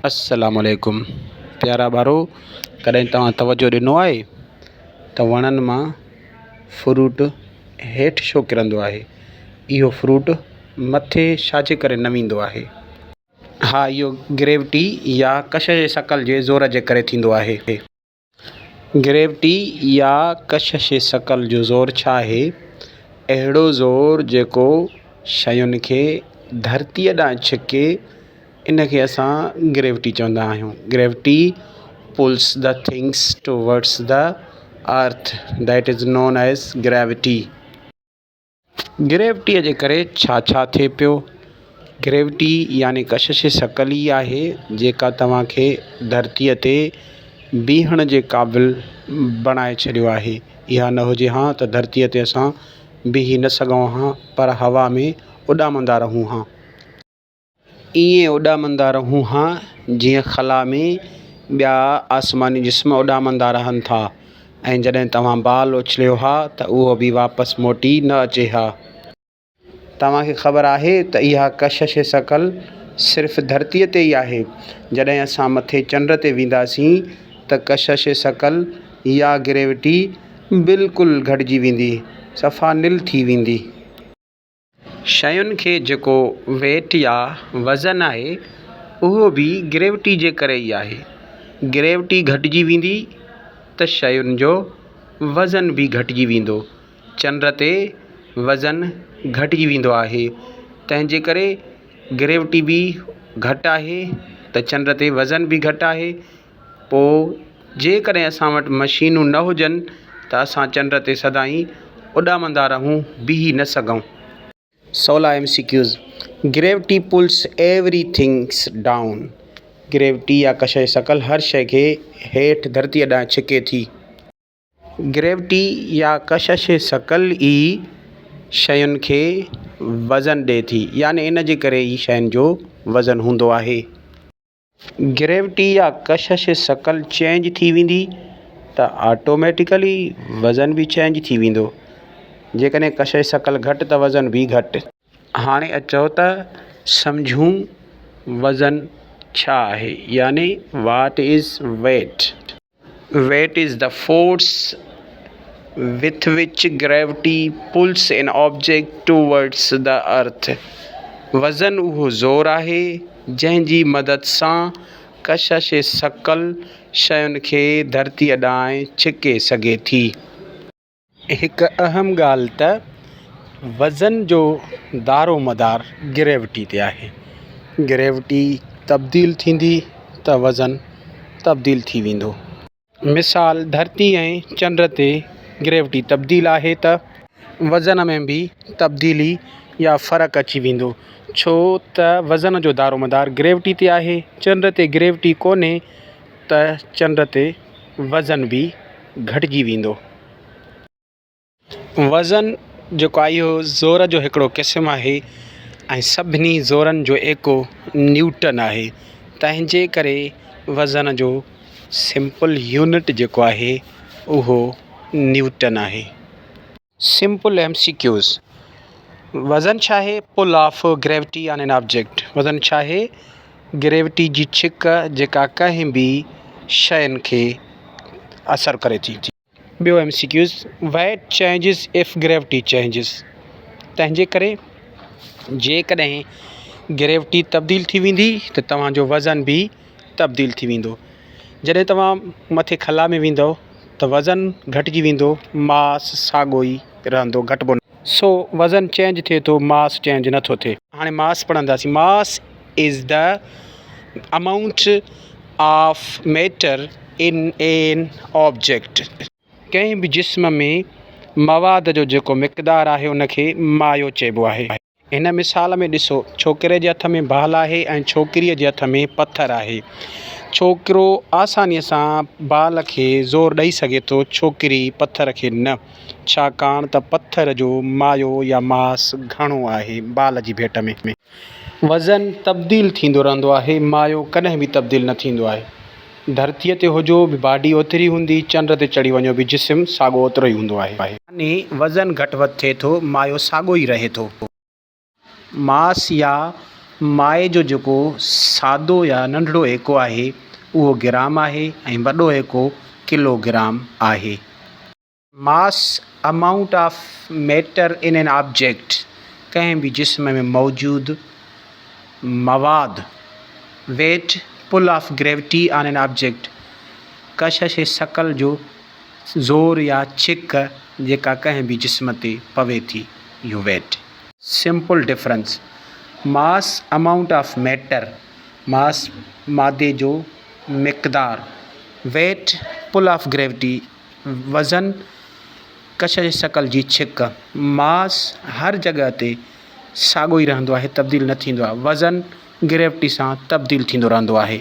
السلام عليڪم پيارا ٻارو ڪڏهن توهان توجه ڏنو آهي ته وڻن مان فروٽ هيٺ ڇو ڪرندو آهي اهو فروٽ مٿي ڇا جي ڪري نه ويندو آهي ها اهو گريوٽي يا ڪشش ثقل جي زور جي ڪري ٿيندو آهي گريوٽي يا ڪشش ثقل جو زور ڇا آهي اهڙو زور جيڪو شين کي ڌرتيء ڏانهن ڇڪي ان کي اسان گريوٽي چوندا آهيون gravity pulls the things towards the earth that is known as gravity. گريوٽيء جي ڪري ڇا ڇا ٿئي پيو؟ گريوٽي يعني ڪشش ثقل ئي آهي جيڪا توهان کي ڌرتيء تي بيهڻ جي قابل بڻائي ڇڏيو آهي. اها نه هجي ها ته ڌرتيء تي اسان بيهي نه سگهون ها پر هوا ۾ اڏامندا رهون ها. ائين اڏامندا رهون ها جيئن خلا ۾ ٻيا آسماني جسم اڏامندا رهن ٿا ۽ جڏهن توهان بال اڇليو ها ته اهو به واپس موٽي نه اچي ها. توهان کي خبر آهي ته اها ڪشش ثقل صرف ڌرتيء تي ئي آهي. جڏهن اسان مٿي چنڊ تي وينداسين ته ڪشش ثقل يا گريوٽي بلڪل گهٽجي ويندي، صفا نل ٿي ويندي. شين کي جيڪو ويٽ يا وزن آهي اهو به گريوٽي جي ڪري ئي آهي. گريوٽي گهٽجي ويندي ته شين جو وزن به گهٽجي ويندو. چنڊ تي وزن گهٽجي ويندو آهي تنهن جي ڪري گريوٽي به گهٽ آهي ته چنڊ تي وزن به گهٽ آهي. پوء جيڪڏهن اسان وٽ مشينون نه هجن ته اسان چنڊ تي سدائين اڏامندا رهون بيهي نه سگهون. سولا M C Qs, gravity pulls everythings down, gravity يا ڪشش ثقل هر شيء کي هيٺ ڌرتيء ڏانهن ڇڪي ٿي. گريوٽي يا ڪشش ثقل ئي شين کي وزن ڏئي ٿي يعني ان جي ڪري ئي شين جو وزن هوندو آهي. گريوٽي يا ڪشش ثقل چينج ٿي ويندي ته آٽوميٽيڪلي وزن به چينج ٿي ويندو. جيڪڏهن ڪشش ثقل گهٽ ته وزن به گهٽ. هاڻي اچو ته سمجهون وزن ڇا آهي يعني what is weight. Weight is the force with which gravity pulls an object towards the earth. وزن اهو زور آهي جنهن جي مدد سان ڪشش ثقل شين کي ڌرتيء ڏانهن ڇڪي سگهي ٿي. هڪ اهم ڳالهه ته وزن جو دارومدار گريوٽي تي آهي. گريوٽي تبديل ٿيندي ته وزن تبديل ٿي ويندو. مثال ڌرتي ۽ چنڊ تي گريوٽي تبديل آهي ته وزن ۾ به تبديلي يا فرق اچي ويندو ڇو ته وزن جو دارومدار گريوٽي تي آهي. چنڊ تي گريوٽي ڪونهي ته چنڊ تي وزن به گهٽجي ويندو. وزن جيڪو آهي اهو زور جو هڪڙو قسم آهي ۽ سڀني زورن جو ايڪو نيوٽن آهي تنهن جي ڪري وزن جو سمپل يونٽ جيڪو آهي اهو نيوٽن آهي. سمپل ايم سي ڪيوز، وزن ڇا آهي؟ Pull of gravity on an object, وزن ڇا آهي؟ گريوٽي جي ڇڪ جيڪا ڪنهن به شين کي اثر ڪري ٿي. ٻيو M C Qs, weight changes if gravity changes, تنهن جي ڪري جيڪڏهن گريوٽي تبديل ٿي ويندي ته توهان جو وزن به تبديل ٿي ويندو. جڏهن توهان مٿي خلا ۾ ويندؤ ته وزن گهٽجي ويندو، ماس ساڳيو ئي رهندو، گهٽبو نه. سو وزن چينج ٿئي ٿو، ماس چينج نه ٿو ٿئي. هاڻي ماس پڙهنداسين. Mass is the amount of matter in an object. ڪنهن به جسم ۾ مواد جو جيڪو مقدار آهي ان کي مايو چئبو آهي. هن مثال ۾ ڏسو، ڇوڪري جي هٿ ۾ بال آهي ۽ ڇوڪريء جي هٿ ۾ پٿر آهي. ڇوڪرو آسانيء سان بال کي زور ڏئي سگهي ٿو، ڇوڪري پٿر کي نه، ڇاڪاڻ ته پٿر جو مايو يا ماس گهڻو آهي بال جي ڀيٽ ۾. وزن تبديل ٿيندو رهندو آهي، مايو ڪڏهن به تبديل نه ٿيندو آهي. ڌرتيء تي هجو به باڊي اوتري هوندي، چنڊ تي چڙهي وڃو به جسم ساڳو اوترو ئي هوندو آهي. يعني وزن گهٽ وڌ ٿئي ٿو، مايو ساڳو ئي رهي ٿو. ماس يا مائع جو جيڪو سادو يا ننڍڙو ايڪو آهي اهو گرام آهي ۽ وڏو ايڪو ڪلو گرام آهي. Mass, Amount of matter in an object، ڪنهن به جسم ۾ موجود مواد. Weight, Pull of gravity on an object، ڪشش ثقل جو زور يا ڇڪ جيڪا ڪنهن به جسم تي پوي ٿي اهو weight. Simple difference, mass, amount of matter, mass مادي جو مقدار. ويٽ، پل آف گريوٽي، وزن، ڪشش ثقل جي ڇڪ. ماس هر جڳهه تي ساڳيو ئي رهندو آهي تبديل نه ٿيندو آهي. وزن گريوٽي سان تبديل ٿيندو رهندو آهي.